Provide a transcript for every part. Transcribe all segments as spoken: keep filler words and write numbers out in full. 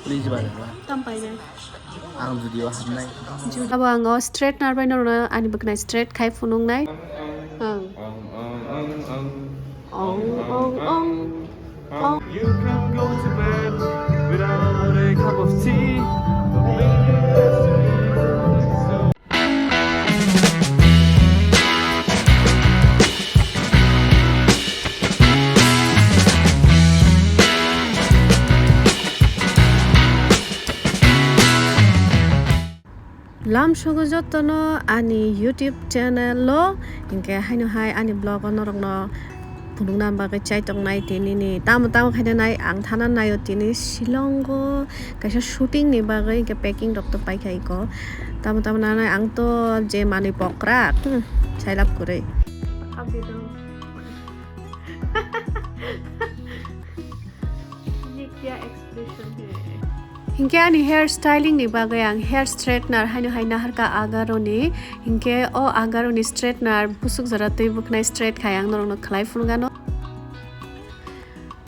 Please, bye, bye. Tam painai. Ang video hamnai. Abo ang o straightener bai norokno ani bwknai straight khai phunuknai. Ang. Ong, ong, ong, ong. You can go to bed without a cup of tea. Lamsogo jotono ani YouTube channel o, hinkhe haino hai ani vlog o norokno phunukna bagwi chai tongnai tinini. Tamo tamo khaina nai ang thana naio tini Shillong o kaisa shooting ni bagwi hinkhe packing rok to paikha iko. Tamo tamo nanai ang to je manwi pokra, hmm, sailap kwrwi. ये क्या एक्सप्रेशन है? Hinkhe ani hair styling ni bagwi ang hair straightener haino hai naharkha Agaro ni. Hinkhe o Agaro ni straightener busuk jora twi bwkhnai straight khai ang norokno khlai phunukgano.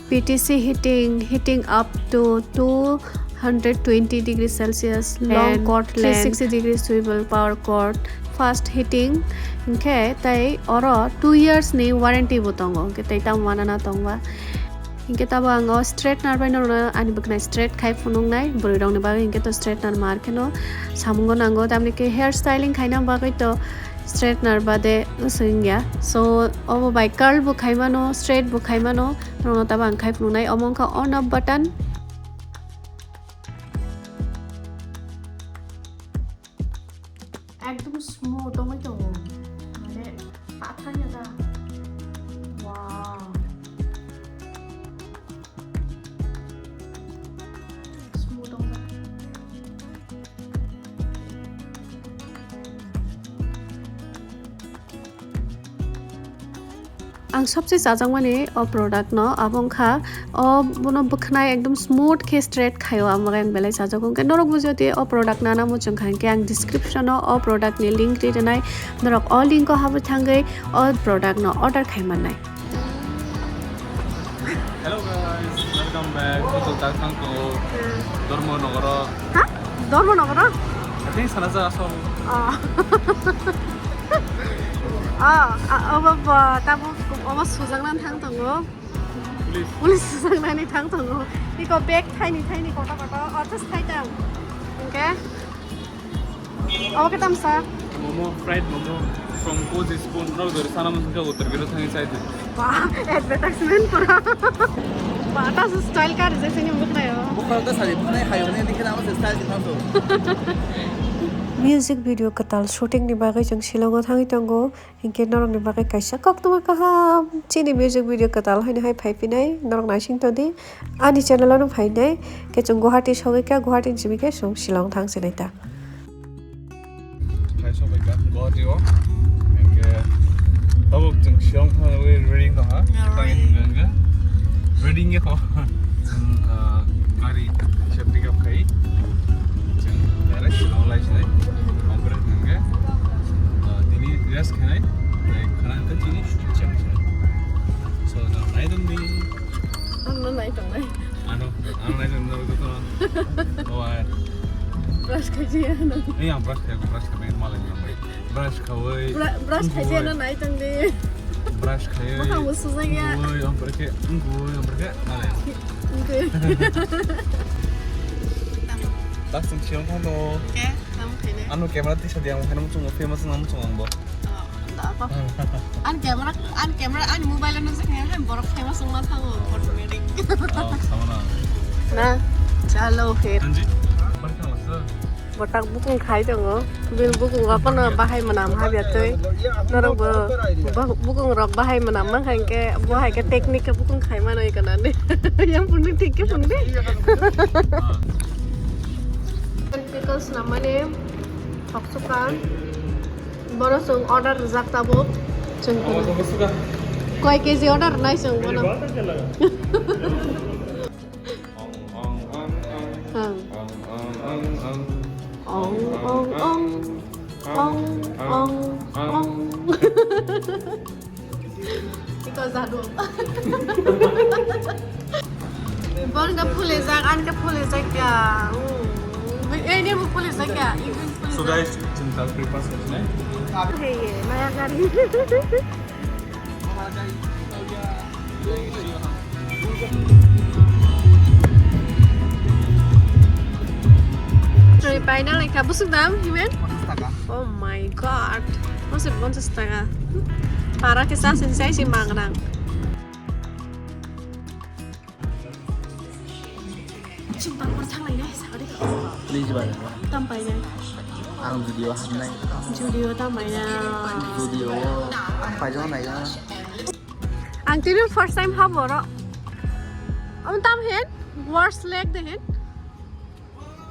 P T C heating, heating up to two hundred twenty degree Celsius, long cord length, three sixty degree swivel power cord, fast heating. Hinkhe tei oro two years ni warranty bo tongo, hinkhe tei tamo wanana tongba. Hinkhe tabo ang o straightener bai norokno ani bwkhnai straight khai phunuknai, bwrwi rokni bagwi hinkhe to straightener mar kheno samungo nango, tamni khe hair styling khaina bagwi to straightener bade wngya. So obo bai curl bo khaimano, straight bo khaimano, norokno tabo ang khai phunuknai. Omo wngkha on off button. Ekdom smooth wngwi tongo, mane pathar ya da. Wow. Smooth wngjak. Ang sobse chajakmani o product no, abo wngkha o bono bwkhnai ekdom smooth khe straight khaio, amo ang belai chajago. Hwnkhe norokbo jodi o product nana muchung kha, hwnkhe ang description o o product ni link ri rwnai, norok o link o habwi thangwi o product no order khai mannai. Hello guys, welcome back to Sultan Sangko, Dharma Nagaro. Ha? Dharma Nagaro? I think sana sa asong. Oh. Oh, ah, obo bo, tabo, obo sujakna thang tongo. Police. Police sujaknani thang tongo. Iko bag thaini thaini koto koto, oh, just thai tang. Okay? Obo khe tamsa? Momo, fried momo from Cozy Spoon. Norok jori sana muchung khe Uttar Giro thangwi chai di. Ba, advertisement pura. Ba, ta style ka rijak sini bukhnai o. Bukhara ta sari bukhnai hayo ne dikhe na style di thamso. Music video kwtal shooting ni bagwi chwng Shillong o thangwi tongo. Hinkhe norokni bagwi kaisa koktwma kaham chini music video kwtal haino hai phai phinai, norok naising tongdi. Ani channel o no phainai, khe chwng Guwahati sogwi kha, Guwahati ni simi khe chwng Shillong thang sinai ta. Phai sogwi kha Guwahati o, hinkhe tabuk chwng Shillong thangwi ready wngkha, ready wngkha. Ready wngkha. Chwng, ah, gari kisa pick up khai. Chwng direct Shillong lai sinai. Ompore hwnkhe, ah, tini rest khainai. Tei khana hwnkhe tini chang sinai. So, no, nai tong di. Ang no nai tong nai. Ano, ang nai tong nai tong. Oh, ai. Brush khai jaya no. Ni ang brush khai, brush khai, malai malai. Brush khawi. Bra-, brush khai jaya no nai tong di. Brush khawi. Bwkhang bo sujak ya. Ngwi, ang berke, ngwi, ang berke, nale. Ngwi. Tak sing siang kono. Ke, nam kene. Ano camera tisa dia, ang kena muchung famous nam muchung ang bo. Oh, nda apa? An camera, an camera, an mobile anu sing ya, han borok famous ma thango, automatic. Oh, sama na. Na, chalo phir. Anji, berke masa. Botak bukung khai tongo, bini bukung o phano bahai mwnam habya twi. Norok bo, bo, bukung rok bahai mwnam mankha hinkhe bo hai khe technique khe bukung khai mano iko nani. Yang phunukdi, thik khe phunukdi. Pickles namani thok suka. Bono chwng order rijak tabuk. Chwng koi K G order rwnai chwng bono. Ang. Ong, ong, ong. Ong, ong, ong. Ong, ong, ong. Iko jadu. Bon Phulejak, ani khe phulejak ya. Oh. Ei, nini bo phulejak ya? Even phulejak. So guys, chwng tal breakfast khasinai. Hey, maya gari. Chwng paina lekha busuk dam, himen? Ponchash taka. Oh my God. Masa ponchash taka. Para khe sa sin sai si mangrang. Chwng tang por thang lainai, sakha de. Please, bai. Tam painai. Ang video hamnai. Video tam painai. Video ang paijak nai. Ang tini first time habo oro. Ang tam hen? Worst leg de hen?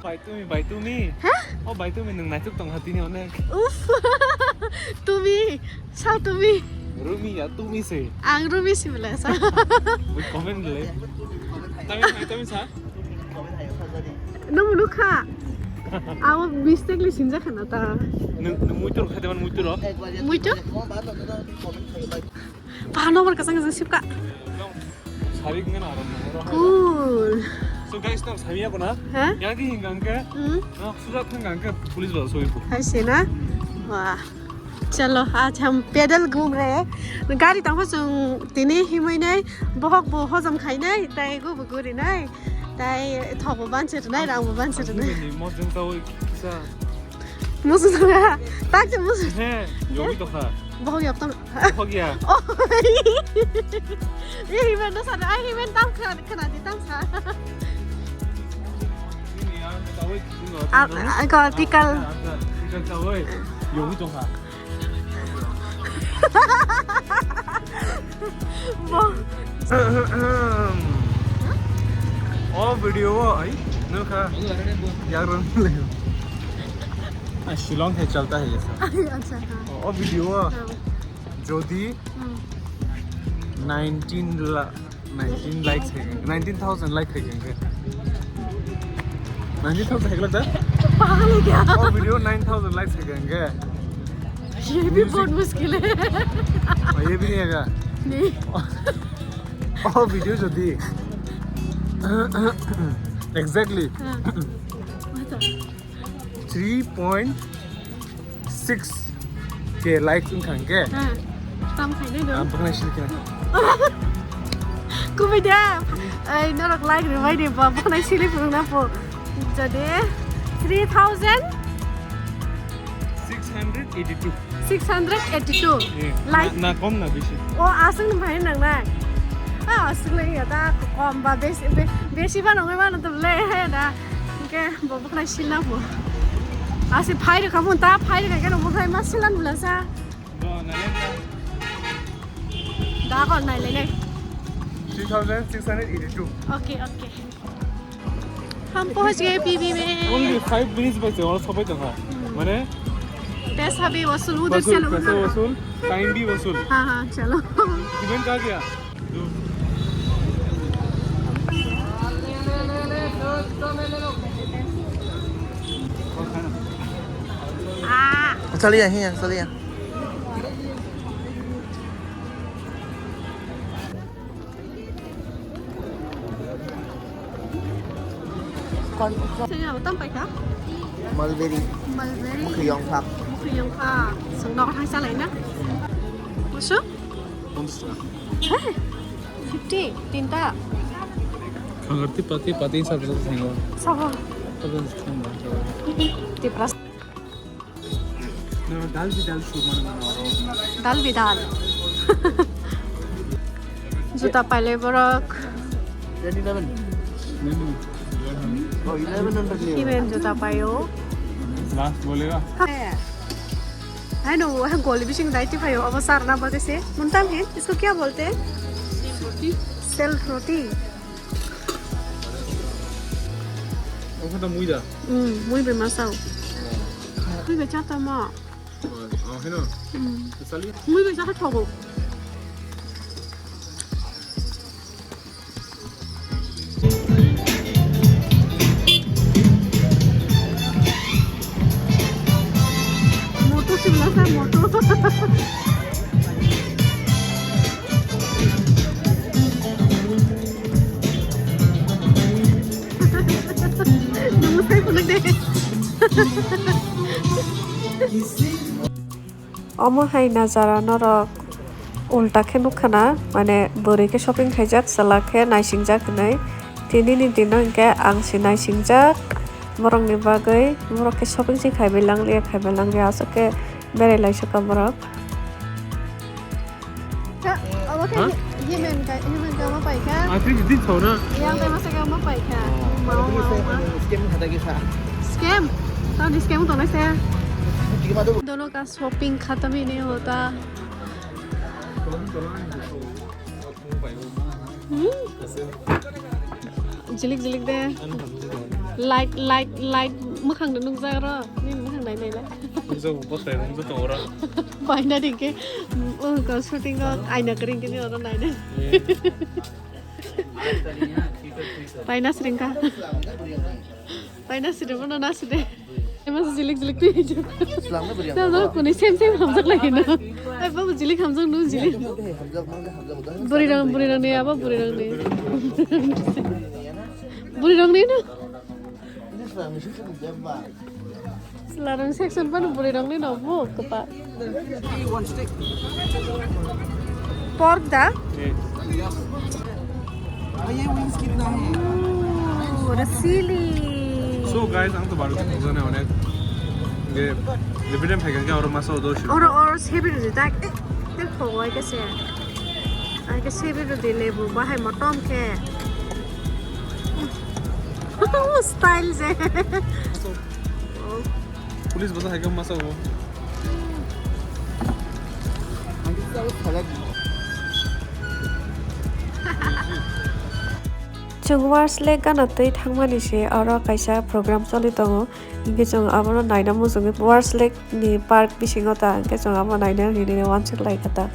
Bai tumi, bai tumi. Ha? Oh, bai tumi, nwng naithok tong ha tini onek. Uff. Tumi. Sao tumi? Rumi ya, tumi se. Ang Rumi si bela sa. Wait, comment le. Tami, tami, tami sa? Nwng munu kha. Abo mistake le sinja khana ta. Nwng, nwng muitu rok kha de man muitu rok. Muitu? Pahano bar kasang kasang sipka. Sabi kena aro. Cool. So guys, tam sabi ako na. Ha? Yagi hinga angke. Hmm? Na surat hinga angke police ba soi ko. Hai se na? Wah. Chalo, aaj hum pedal ghum rahe hain. Gari tangma chwng tini himwi nai, bohok bo hojom khai nai, tai go bo guri nai, tai thok bo banchi rwnai, rang bo banchi rwnai. Ani mojang tawoi kisa. Musu tongkha, tak se musu. He, yogi tongkha. Bohok yok tong. Bohok ya. Oh. Ye himen no sana, ai himen tam khana, khana di tam sa. Ini ya, tawoi. Ah, ah, ko tikal. Tikal tawoi. Yogi tongkha. Bo. O video o, ai, nukha. Yagrang le. Ah, Shillong hai chalta hai aisa. Acha, ha. O video o. Ha. Jodi Hmm. nineteen la Nineteen likes hai, nineteen thousand like hai khe. Nineteen thousand hai khe ta? Pagal hai kya? Oh, video nine thousand likes hai khe. ये भी बहुत मुश्किल है। Oh, ये भी नहीं आएगा? नहीं। Oh, video jodi exactly। हाँ। Three point six K likes wngkha hwnkhe. Ha. Tam khainai no? Ang bwkhnai sili khe. Kubui de. Ai, norok like rwbai de ba, bwkhnai sili phunukna pho. Jodi three thousand six hundred eighty-two. Six hundred eighty-two. Eh, like. Na, na kom na bisi. O, aswk ni bahai nangnai. Ah, aswk lai ya da, kom ba besi, be-, besi ba nongoi ba no to le he da. Hwnkhe bo bwkhnai silna bo. Asi phai rwkha mun ta, phai rwkha khe bo bwkhnai ma silan bwla sa. Da kor nai le nai. Three thousand six hundred eighty-two. Okay, okay. हम पहुंच गए पीबी में। Only five minutes bai se oro sopai tongkha. Hmm. Mane? पैसा भी वसूल, उधर से वसूल, पैसा वसूल, time भी वसूल। हाँ, हाँ, चलो। Payment कर दिया। चलिए, यहीं हैं, चलिए। Sini abo tam paikha? Mulberry. Mulberry. Mukhi yongphak. Mukhi yongphak. Song nok thang salai na? Musu? Pondrosh taka. Hei, fifty, tinta. Khangar ti pati, pati sab sab thango. Sabo. Sab sab thango. Tipra. No, dal bidal su mano mano aro. Dal bidal. Juta pailai borok. Ten eleven. No, no. Oh, eleven hundred. Himen juta paio. Last bolega. Hai no, hai goli bising dai ti paio. Abo sarna bagwi se. Muntam hin, isko kya bolte hain? Self roti. Okhata mui da? Hmm, mui bai ma sao. Mui bai cha tamo. Oh, heno. Hmm. Sali? Mui bai cha kha thogo. Moto sibla sa moto. Omo hai najara norok ulta khe nukha na, mane bwrwi khe shopping khaijak, chwla khe naisingjak hinwi. Tinini dino hinkhe ang se naisingjak borokni bagwi, borok khe shopping se khaibai langlia, khaibai langlia, aswk khe berai laisukha borok. Ka, abo khe Ha? Himen ka, himen ka ma pai kha. Ah, three fifty thaw na? Yang tai masa ka ma pai kha. Oh. Mau, mau, mau. Scam kha ta kisa. Scam? Tao ni scam to na se. Dono ka shopping khatam hi nahi hota. Hmm? Jilik jilik de. Light, light, light. Mwkhang de nukjak ro. Nini mwkhang nai nai le. Nukjak bo tai nukjak tongo ro. Paina dikhe. Oh, ka shooting o aina kring kini oro nai nai. Eh. Paina sringkha. Paina siri bono na siri. Ema jilik jilik twi. Swlangno bwrwi ang. Tamo kuni sem sem hamjak lagi no. Ai babu jilik hamjak no jilik. Hamjak, hamjak, hamjak, hamjak. Bwrwi rang, bwrwi rang ni abo bwrwi rang ni. Bwrwi rang ni no. Ini swlangno sini sini jemma. Swlarang section pano bwrwi rang ni no bo kwpa. Pork da? ये विंग्स कितना है? Oh, the chili. So guys, ang to baru jane onek. Ge, lebidem phaikang ke oro masa odo shi. Oro, oro sebi rudi tak, tak, tak, pogoi ke se. Ai ke sebi rudi lebu, bahai motom ke. Style je. Oh. Police bwsa hai khe masa o. Chwng Wars Lake gana twi thangmani se oro kaisa program choli tongo. Hinkhe chwng abono naina muchungwi Wars Lake ni park bisingo ta hinkhe chwng abo naina hinwi wansuk lai kha ta.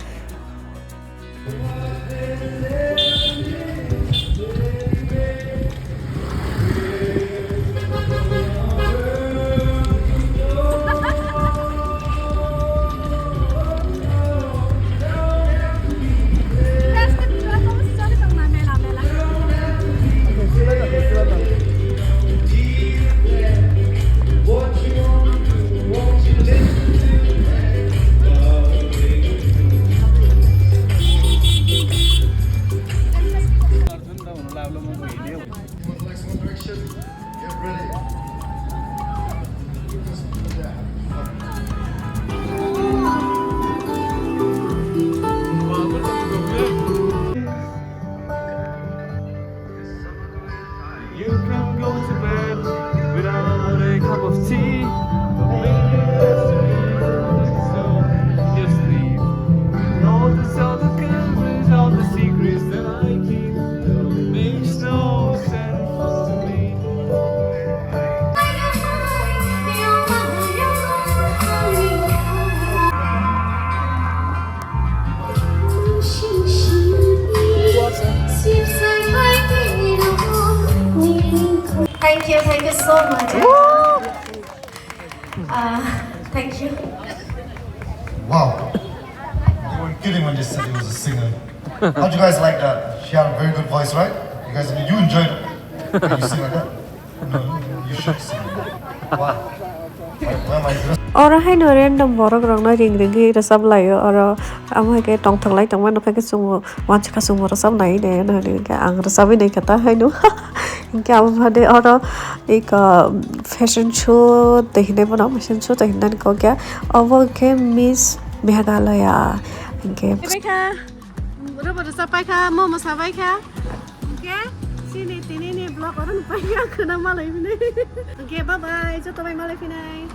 You can go to bed without a cup of tea. Don't make it last week, so just leave. All the, all the good news, all the secrets that I keep, makes no sense to me. Thank you, thank you so much. Uh, thank you. Wow. You were kidding when you said he was a singer. How'd you guys like that? She had a very good voice, right? You guys, you enjoyed it. Can you sing like that? No, you should sing like that. Why? Why, why am I dressed? Oro haino random borok rokno ring ringwi rwchap laio. Oro amo hai khe tongthok lai tongma nokha khe chwngbo wansi kha chwngbo rwchap nai de hwnwi hwnwi khe ang rwchapwi nai kha ta haino. Hinkhe abo baade oro eko fashion show twi hinwi bono fashion show twi hinwi kok ya. Obo khe Miss Meghalaya hinkhe. Ebe kha, robo rwchap pai kha, momo sa bai kha. Hinkhe chini tini ni vlog oro no pai kha, khwna malai bini. Hinkhe bye bye, joto bai malai phinai.